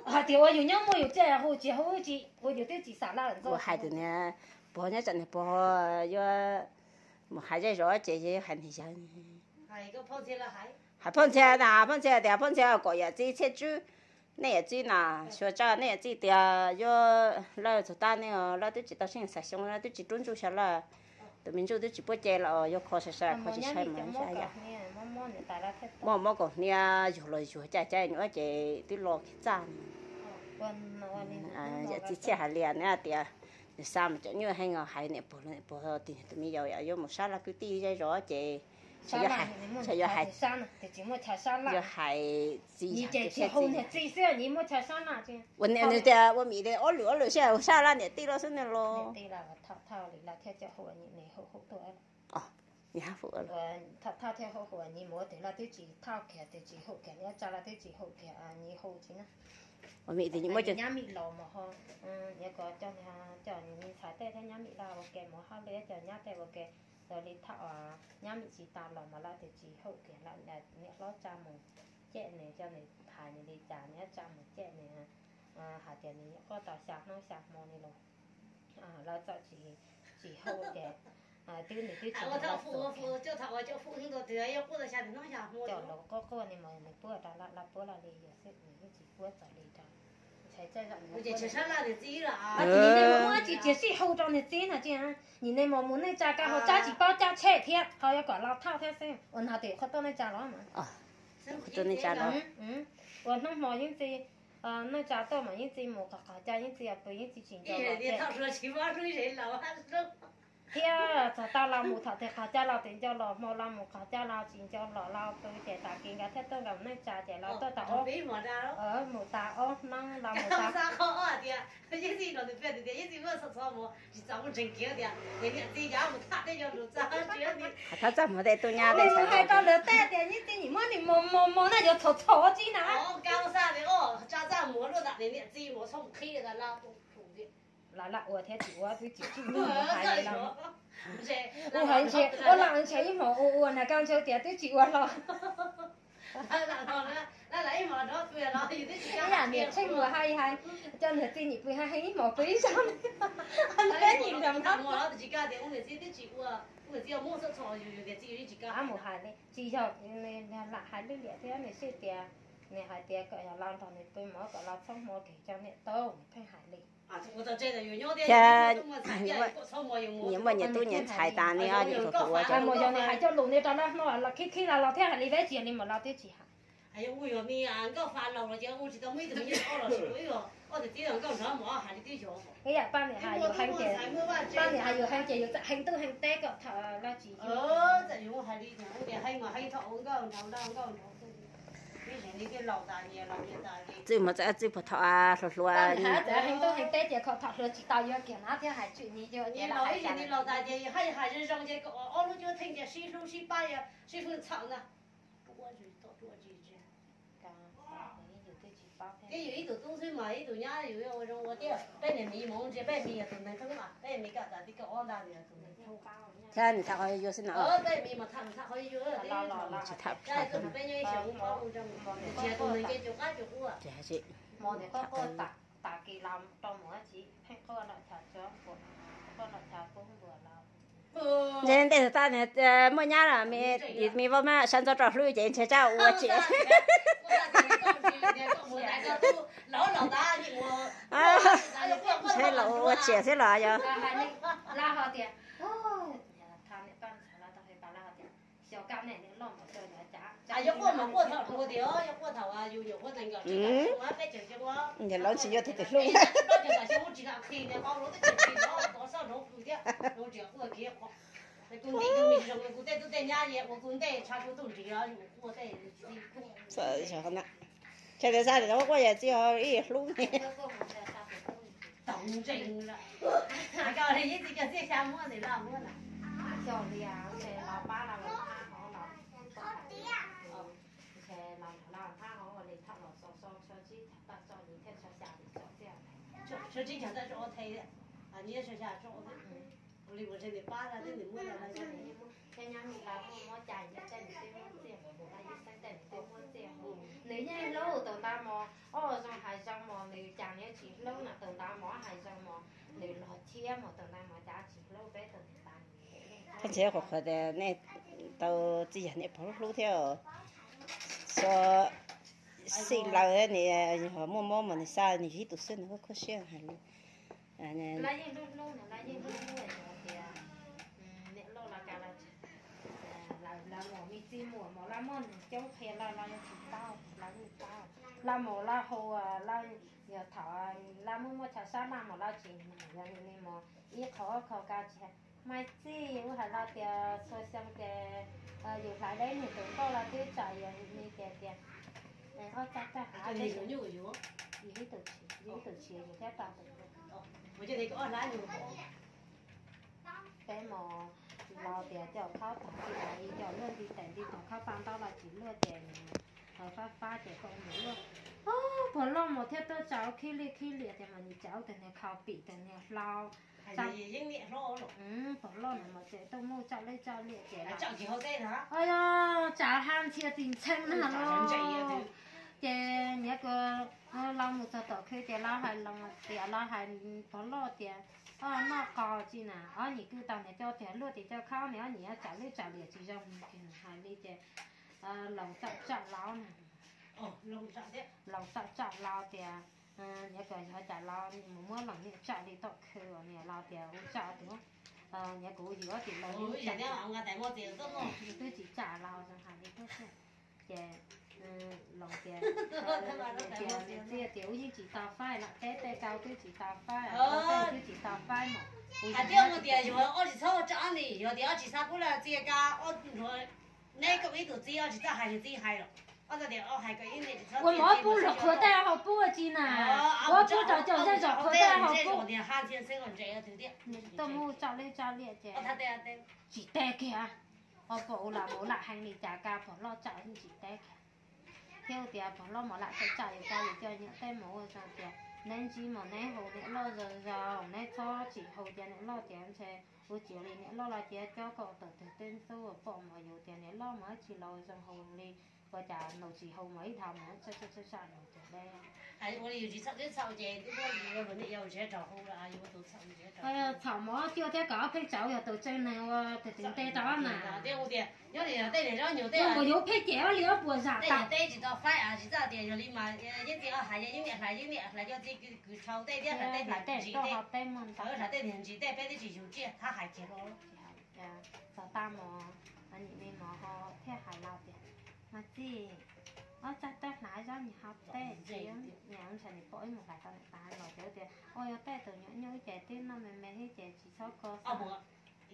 Hais tias ua yus nyob muaj yus txij hu tsis hu tsis ua yus twb tsis xam laj ntxo. Hais tias niag pog nyob tsam niag pog yuav mus hais zej zos ces hais niag yawg, hais Phauj Ntxhias tas Phauj Ntxhias tias Phauj Ntxhias kom yawm txiv Txhiaj Tswb, nej yawm txiv na, xyuas tsa nej yawm txiv tias yuav lawv txog tab nej lawv twb tsis tau sib xav xyoo lawv twb tsis rub ntsuj xyov lawv tus me ntsuj twb tsis puab ce los yuav kho sai sai kho tsis sai mas muaj mob kaum hniav yuag los yuag caj cai nuav ces twb los kiag txaj. Yawm txiv Txhiaj hais li ne tias nws xa mas cov nyuaj heev os, hais niam pog niam pog tus me yau yuav mus sab laj kwv tij zej zos ces yuav hais, yuav hais txiv, ua nws tias ua mis ob lwm ob lwm sij sab laj niam tij los xwb nws los. Thauj thiab hu hu ua nyi mus ua tes laj twb tsis thauj kiag tes tsis hu kiag nyob tsa laj twb tsis hu kiag nyi hu tsis na. Ua mis tes nyi muab cov nyab mim los mus ho, nyias ko coj coj nyi ntxhais tej thiab nyab mim laj ua ke mus hauj lwm cov nyab tej ua ke, yog li thauj nyab mim tsis tas los mas laj tes tsis hu kiag lawm, niam hlob tsa mus cem nws, coj nws hais nws li cas niam tsa mus cem nws, hais tias nws nyuam qhuav tau xya hnub xya hmo li los lawv txawm tsis, tsis hu tias twb nws twb tsis coj los quaj quaj ni mas nws puab rau laj laj puab laj li yus xwb nws yeej tsis puab txog li rau. Nim no muab tsis tias sij hu rau niag txiv no tsis, nim no mus mus neej tsa kab ho tsab tsis paub cab tsheb thiab ho yuav kom los thauj thiab xwb ua no tias qhov tuaj neej tsa los mas. Ua hnub hmo yeej txiv, neej tsa tuaj mas yeej txiv mus qhov qhov cab yeej txiv pw yeej txiv tsis nco los. Thiab txog tau los mus thaum twg qhov cab los tsis nco los, hmo los mus qhov cab los tsis nco los, los pw ces tag kis nkawd thiaj tuaj nkawd neej tsa ces los tuaj tau mus tas ob hnub los mus tas. Hais txaj muag tej tub nyab tej ntxhais hais rau lawv tej tias yeej txiv nim muab nws mos mos mos na yuav txhom txhom tsis na. Lawv lam ua thiab tsis ua twb tsis tsim nyog hais li los. Ua heev ntshe ua lam ntshe ib hmos ua ua na koj ntshe tias twb tsis ua los. Ib yam niam tsheej mus hais hais cov niag txiv nim pw hais heev ib hmos pw ib zaug. Mus hais li tsis yog, lam hais lwj liam thiab nws sij tias nws hais tias kom yog los nrog nws pw mov kom los txhob hmo keg cov niam tau nws pheej hais li. Thiab nyias muaj nyias tub nyias ntxhais tas ne, mus yog nws hais coj lus nws rau lawv hmo los khib khib los los thiab hais li, peb tsis yog li mus los twb tsis hais. Ib yam pab niam hais yus heev ces, pab niam hais yus heev ces yus txawm heev tub heev teb kom tham los tsis yus. Txwj mus txawm txwj puag thaum hluas hluas. Txawm heev tub heev teb ces kho tham hluas tsis tau yuav kiag na thiab hais tswm nyi yuav tias los hais cas. Ces hais hais zoo zoo ces ob lub cuab theej ces sib hlub sib pab sib hwj txhawm na. Twb yus ib tug tub xwb mas ib tug nyab yus ua zoo ua tiag. Peb niag miv mus ntsia peb miv yog tus neeg thoob mas peb miv kam tas ti kaum ob ntag yog tus neeg thoob. Thiab nws tham qhov yuav xwb no. Peb miv mas tham tham qhov yuav tsis tham peb nyob ib xyoos paub ua zoo. Tsis yog tus neeg ces cuag qab cuag quaj. Hmo ntawd quaj quaj tas kis los rau mus tsis pheej quaj los cas tsuav quaj los cas pub npua los. Ntshe ntej tag muaj nyab los me vaub mab sab ntxov rau hlub ces ntshe tsab ua tsev. Ntshe los ua tsev xwb los yog. Lawv ho tias, tha niam paj ntxhais lawv tau hais pas lawv ho tias, xyov kab niam loj mus rau yog cas. Yog quaj mas quaj thaum hluas tiag, yog quaj thaum yus nyuam qhuav nees nkaum tsib caug xyoo peb caug xyoo. Niam loj tsis yog tug twg hlub. Kuv ntim kuv me zoo kuv tej tub tej nyab ua kuv ntej tshav kuv tuj nrig yus quaj tej. Txawm tias xav tias quaj yam txiv ib hlub ne. Tau ntseeg lawm. Koj yeej txiv cov txiaj xya muab ntawm laj muab na. Xyov li, ntshe los pab los los thab hov los, ntshe los los thab hov ua li thaj los so so tshuav tsib tag tso li thiaj tshuav xya li tso tiag. Tshuav tsib tag tso thej, nyiaj tshuav xya tso. Ua li ua ntshe nws pab lawm twb nws muab lawm. Thiab nyab me lawv muab muab cas yog tej nws twb muab txiaj, mus mus lawv yus xeeb tej nws twb muab txiaj. Nws yeej hlub tus ntab mos, ob zoo hais zoo mos. Koj ntshai qhov qhov tias nej tau txiv yam niam pog hlub hlub thiab, xo xij laws ni, ho muaj mob mas nws xa nws yug ib tug xwb nws kuj khuj siab hais li. Lawv yeej hlub hlub, lawv yeej hlub hlub tias niam loj los cas los lawv mus me txij muam mas lawv muaj neeg coob qhia lawv, lawv yeej tsis paub, lawv yeej paub. Lawv mus lawv hu, lawv yog thaum lawv muaj muaj chaw sab laj mas lawv tsis mus, yog li mus ib qho ob qho kav tsis, mas txij ub hais lawv tias txhua xyoo ces yus hlais deb niag tus nkauj los twb tsam yus li ces tias ob tag tag hav, yus ib tug tshiav yus thiab rau tus peb mus los tias coj khaub tag tij los coj luaj nti tes nti tes khaub paj ntaub los tsis luaj ces fab fab ces kom mus luaj. Pog loj mus thiaj tuaj tsa ub khib liaj khib liam tias mas nws tsa ub tag niag kho pim tag niag hlau. Pog loj na mas tseem tuaj muaj tsa lej tsa liam ces tsa ha ntxhias tsis ntxhee na los ces niam ko los mus txog tom khw ces los hais los tias los hais pog loj tias noj qos tsis na, ob nyuam kwj tau niag coj tiag luaj tias coj khaub niag ob nyuam tsa lej tsa liam tsis zoo tiag hais li ces Loos txawm tsam Laus na, Loos txawm tsam Laus tias niam ko yog cas Laus mus muab Loos niam tsam li tom khw niam Laus tias ua tsam tus niam kuv yug ob tim Loos twb tsis tsam Laus zoo hais li thiab xwb. Ces Loos tias tias ub yeej tsis tau faib lam teb tej kau twb tsis tau faib, tej twb tsis tau faib mas hais tias mus tias yog ob tsis txhob tsam ni, yog tias ob tsis xa kub laj txia ka ob nruag neb kom ib tug txiv ob tsis txawj hais niag txiv hais los ob txawj tias ob hais kom ib ua mov pub los qhuav tej hau pub ua tsis na, ua pub rau cov zej zos qhuav tej hau pub. Tuaj mus tsa lej tsa liam ces tsis teb kiag. Ob pom ua lam mus lam heev li cas ka pog loj tsam yeej tsis teb kiag. Thiab ua tias pog loj mus lam tau tsam yus ka yus coj niam tej mus ua zoo tias neb ntsib mas neb hu niam loj zoo zoo, neb txhob tsis hu tias niam loj tias ntshe ua ciav li niam loj los tias coj kom tau twg tej ntxub pom mas yus tias niam loj mas tsis los zoo hu li, ua cas nus tsis hu mas ib dhau mas tsam tsam nus tias le. Txham mov cuaj thiab kaum ob pheej tsawv yog tus tsev neeg ua tus twg nte rau na. Yog nkaus yuav pheej ces ob li ob puas zam tau. Hlais tej roj ho tej muag ntau. Txog tag mos, nim me mos ho thiaj hais Laus tias, mas txiv, ob txaj tab hnav zoj nyias ho tej, nyias ntshai nws pom ib mus hlais tau niam tais los ces tias ua yog tej tus nyuam nyuj ces twb noj me me thiab ces tsis txhob kho.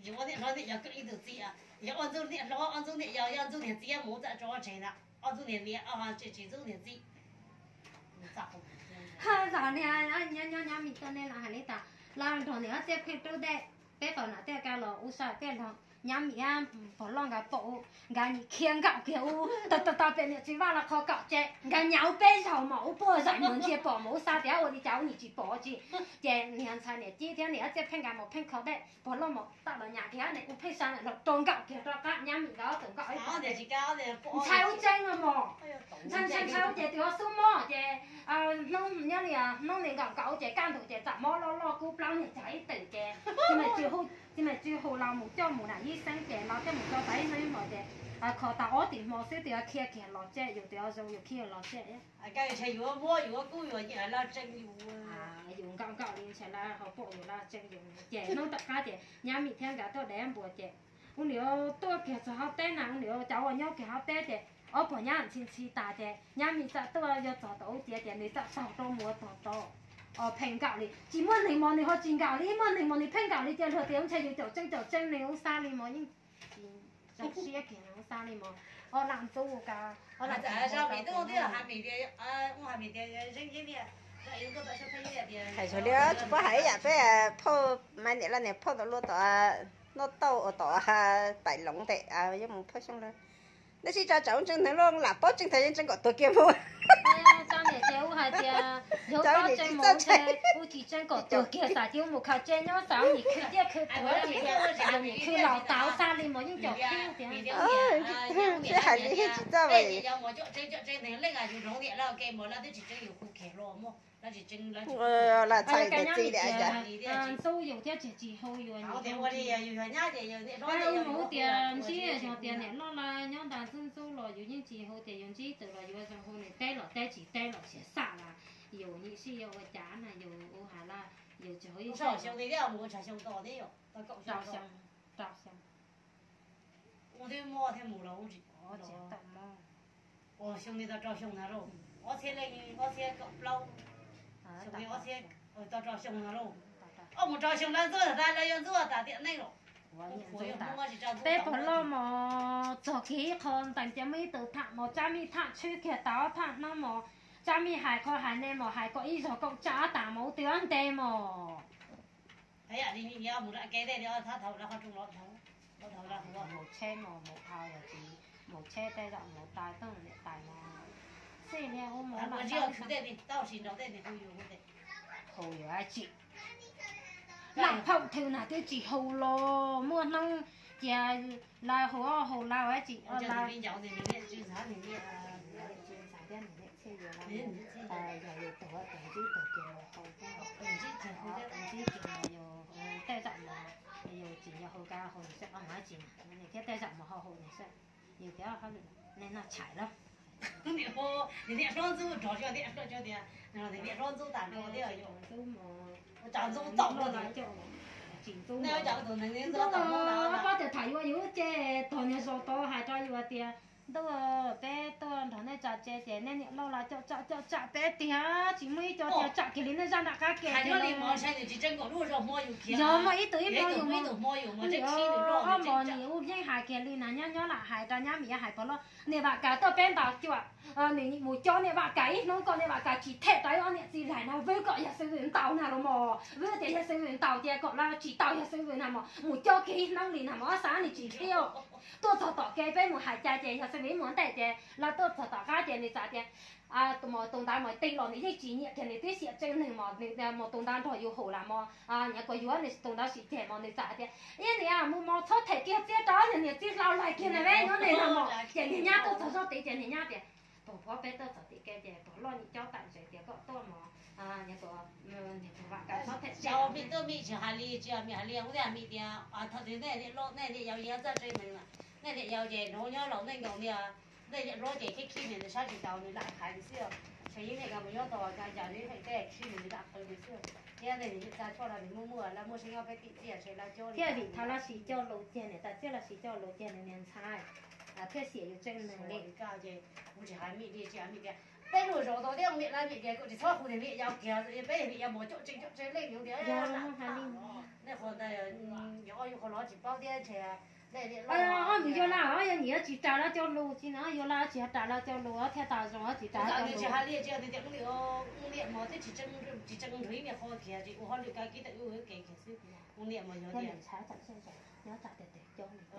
Yus ua niam hlob niam yau kawg ib tug txiv, yog ua ntxub niam hlob, ua ntxub niam yau, yog ua ntxub niag txiv mus txawm tso tseg ntag, ua ntxub niag niam, tsis ntxub niag txiv. Hab, nyob nyob Mim tuaj nej los hais li tas, los nrog niam ob txiaj pheej rub dej, peb tau nam tiaj ka los ua sab tiaj los nyab Mim, pog loj nkawd pom, nkawd nim khiav nkaum kiag ub, tau tau pem niam txiv vaj los qhov kaum tsev, nkawd nyav ub peb zaug mas ub puag zaim mus ntsia pom mas ub xav tias ua li cas ub nim tsis pom tsis. Ces niag ntxhais niam Cib thiab niam ob txiaj pheej nkawd mus pheej kho dej, pog loj mus tawm los nyam kiag ne ub pheej sab los rau nkaum kiag rov qab nyab Mim nkawd ob tug nkaum ib ntshai ub tseeb mos. Ntshai ntshai ntshai ces tus ob xub mob ces hnub nyob li hnub niam nkaum nkaum ces kaj ntug ces txawm mob loj loj kub plaub niag cag ib teg ces txiv Maiv Tswb hu los mus coj mus nram yib xeeb ces los coj mus tso tas ib hnub ib hmos ces kho tau ob tim hmo xwb tus ob khiav kiag los tseg, yus tus ob zoo yus khiav los tseg. Yus nkaum nkaum li ntshai lawv ho pom yus lawv tseeb yus ces hnub tom qab ces nyab Mim thiab nkawd tuaj dev npua ces ub niam tuaj kiag txog hauv teb na, ub niam cov uas nyob kiag hauv teb ces ob pog nyab ntxhi ntxhi tas ces nyab Mim txawm tuaj yog txog tom ub ciav ces nws txawm taug rau mus ua tog rau. Pheej nkaum li tsis muaj neeg mos nws ho tsis nkaum li, muaj neeg mos nws pheej nkaum li ces luag tias ntshai yus caum tseeb caum tseeb nws ub xab li mos yeej tsis zoo siab kiag nws ub xab li mos. Ob lam ntxub ka, ob lam ntxub ka. Hais li tsis paub hais ib yam peb phauj Maiv Niam los niam phauj tom luaj tom noj tauj uas tom Pais Loov tes yeej mus phauj xyoo lawm. Neb sib tso tsam ub ntseeg neeg luaj lam paub tseeb thaum yeej tseeb kom tuag kiag mus. Tias yog tsis tseeb mus ntshe, kuv tsis tseeb kom tuag kiag xav tias mus khaws tsev nyob xav nim khwv tiaj khwv tuag, nim khwv los tau xav li mas yeej cov khib tias. Sib hais li thiab tsis txawj. Ntxub yus thiab tsis, tsis hu yus. Mus tias ntsib yog tias niam loj lawm nyob ntas ntxub ntxub los yus yeej tsis hu tias yus ntsib txawm los yuav zoo hu nws teb los teb tsis teb los siav xam las yus nyim sij yuav ua cas na yus ua hais las yus tsis hu ib xyoos li thiab mus ua tshav xyoo tos thiab yom, rau xyoo, rau xyoo. Ua twb muaj thiab mus los ua tsis tau. Ua xyoo li tau rau xyoo ntag lauj, ob txhiab leej ob txhiab kaum plaub, xyoo li ob txhiab, tau rau xyoo ntag lauj. Ob mus rau xyoo lawv ntxub tas lawv yuav ntxub tas tiam neej los. Peb pog loj mos txog kiag ib qho ntees tias muaj ib tug tham mos Tsab Mij tham tshwj kiag tau ob tham hnub mos Tsab Mij hais qhov hais nej mos hais kom ib zaug kaum tsam ob tas mos ua twg ob nte mos. Mus tsheb mos mus dhau yog tsis mus tsheb tej zaum mus tais tuaj niam tais mos xij niag hu mos lam hu yus dab tsi. Lam phaum thwm na twb tsis hu los muaj hnub cia lawv hu hu lawv dab tsi. Yog yus tuag tuag ntsib tuag kiag los hu, ntsib kiag los yus tej zaum mos yus tsis yog hu kab hu nws xwb, mus dab tsi na thiab tej zaum mos ho hu nws xwb. Yus tias nej noj tshais lawm. Niam hlob ntxub rog tias, niam hlob ntxub tas nrho thiab, ntxub mos, ua cas ntxub tau lawm. Tsis ntxub, ua cas tus neeg ntxub tau, pab tias tham yuav yus ces tog niag zos tod hais rau yus tias ntuj, peb tuaj nrog nej tsa tsev ces nej niam loj los coj tsam coj tsam peb tiag, tsis muaj ib co tiag tsam kiag li nej zaj nram qab ke. Yog muaj ib tug ib hmo yus, ob hmo nws yeej hais kiag li na, nyob nyob lam hais rau nyab Mim hais pog loj, niam Vam Kas tuaj peb ntaus cuam, nws mus cob niam Vam Kas ib hnub kom niam Vam Kas tsis them rau ib ob niam txiv laig na, vwb kom yog xib hwb ntaus na los mos, vwb tias yog xib hwb ntaus tias kom lawv tsis tau yog xib hwb na mos, mus cob kiag ib hnub li na mos, ob xav nws tsis thiab. Tuaj txog tom kev peb mus hais cas ces yog xib hwb mus ntej ces lawv tuaj txog tom qab ces nws txawm tias, mus tus ntawd mus tig los nws yeej tsis nyiam kiag, nws twb xiam tseeb neeg mos, mus tus ntawd nrog yus hum lam mos, nyias kuas yuav nws tus ntawd sim ceg mos nws txawm hais tias, ib niam mus mos txhob them kiag txiab rau niag txiv hlau laig kiag na, peb nyob ne no mos. Ces niag nyab tuaj txog zoj tid ces niag nyab tias, pog phob peb tuaj txog tim kev ces pog loj nim cob tawm ntsev tias kom tuaj mos, niag tus Vam Kas txhob them txiab. Mim tuaj Mim tsis hais li, tsis yog Mim hais li, kuv thiaj hais Mim tias thaum twg nej niam loj nej niam yau yeej txawj tseeb neeg na, nej niam yau ces nrog nyob laus neej nkaus li, nej niam hlob ces khib khib nws sab tsis tau nws lam hais nws xwb. Tseem yeej niam ka mus nyob tau cas cas nws hais tej khib nws lam qw nws xwb. Thiab nej niam txa choj los nws muaj muaj lawv muaj seeb ob peb tim txiaj tseem lawv coj li. Thiaj vim thaum lawv sis coj lus ceg niam tais txiaj lawv sis coj lus ceg nws niag ntxhais thiaj xiam yus tseeb neeg li. Ces kuv tsis hais Mim li, tsis hais Mim tias peb lub zos tau thiab niam lawv Mim tias kom tsis txhob hu niam yau kiag, peb niam yau mus coj tsev coj tsev leej tias nej qhov ntawd yog ob yus qhov los tsis paub thiab ntshe. Ob mus yuav laj os, yog niam tsis ras lawv cov lus tsis na, yuav laj tsis ras lawv cov lus thiaj tas zoo, tsis ras lawv cov lus. Tsis hais li, tsis hais tias ua niam mos twb tsis tseeb nrog ib niag qho kiag, tsis ua hauj lwm kab kib tawm ub kev kiag xwb. Ua niam mos yog tias,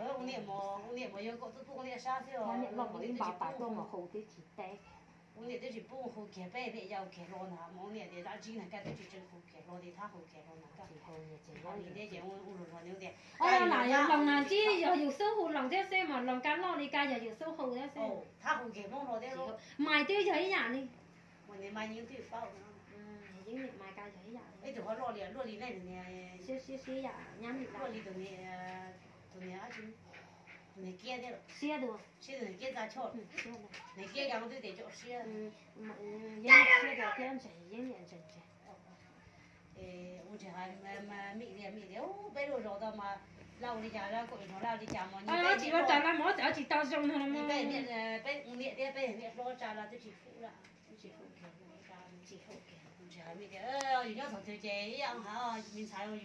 ua niam mos, ua niam mos yog kom tuaj tuaj ua niam sab xwb os. Ua niam twb tsis pub hu kiag peb niam yau kiag hlo ntag, mus ua niam tias dab tsi ntag kab twb tsis tseeb hu kiag hlo ntag kab. Ces ua luag hlo tias, lam yog Loos na, ntsib yog yus xub hu Loos thiab xwb mas Loos kab loj li kab yog yus xub hu thiab xwb. Thab hu kiag Hmoob hlo thiab. Mais twb yog ib yam li. Yeeb niam mais kab yog ib yam li. Ib tug ho luaj li, luaj li nej, siab siab yam nyab Mim luaj li tus niag, tus niag, tus niag kiab thiab. Siab dua. Siab tus niag kiab txa choj. Niag kiab kab twb tias tsom siab. Yeeb niam siab dua thiab ntseg, yeeb niam ntseg ntseg. Ua tsis hais Mim tias, Mim tias peb lub zos tau mas laj ua li cas, laj kom nrog laj ua li cas mas tsis ua tsav laj mov tsis tau zoo no los mas. Peb niam thiab peb niam hlob tsa laj twb tsis pub laj, twb tsis pub kiag, tsis pub kiag. Ua tsis hais Mim tias yus nyob thaum twg ces ib yam hais me ntxhais, yus